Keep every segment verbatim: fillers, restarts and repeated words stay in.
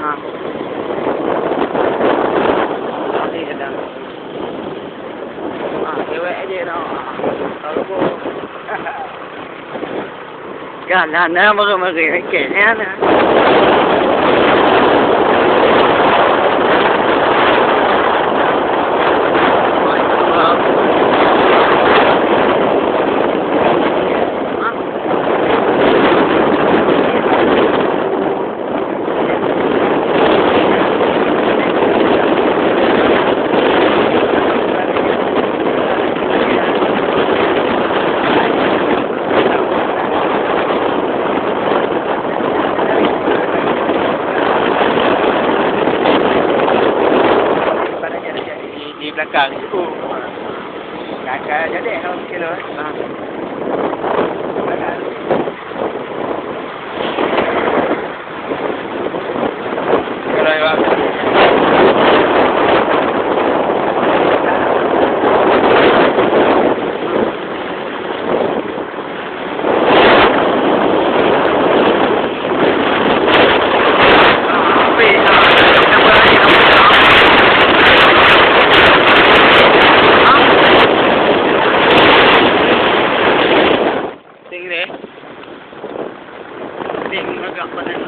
Ah. Tadi ada. Ah, cewek aja dah. Ah, kalau gua. Galak na, meureumeureue keu nyan na. Di, di belakang. Ka, ka jadi kalau kilo. Ha. Ting deh. Ting agak panas.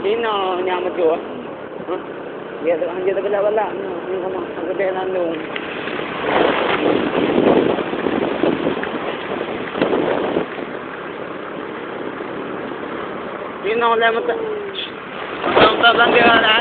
Inoe nyang meutuah. Hah? Ya, teuka hanjeuet teuka balak, nyoe, nyoe sama, sama keudeh nandong. Inoe lé meutuah. Meutuah, meutuah, belanja dah.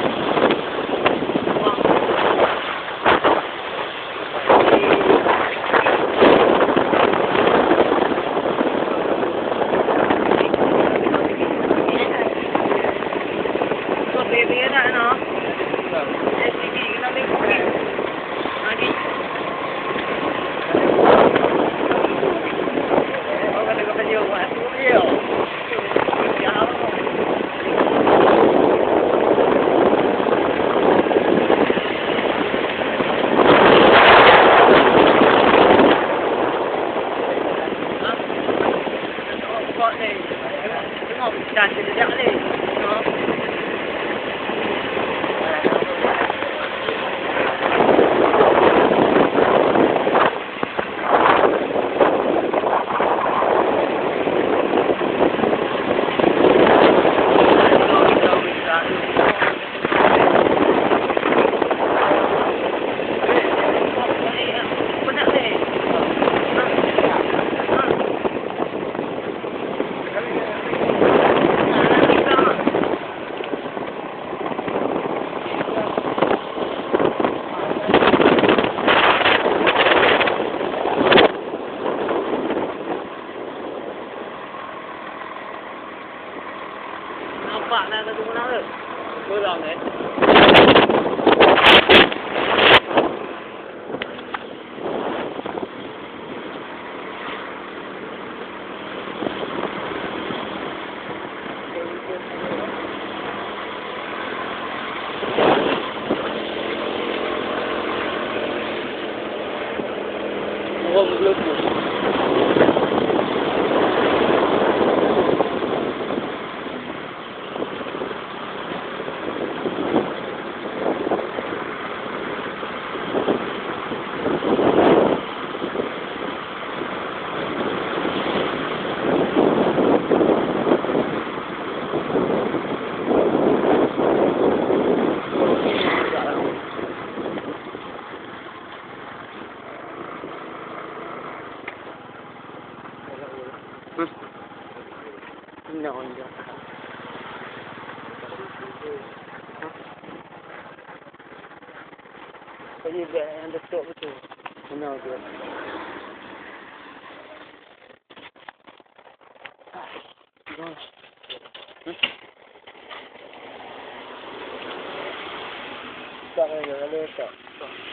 Nampak na satu menara. Kurang, eh. Hah? Nyoe, nyoe. Hah? Jadi, bèk nyang teutok beutôi. Nyoe, nyoe. Hah? Tak, tak, tak, tak.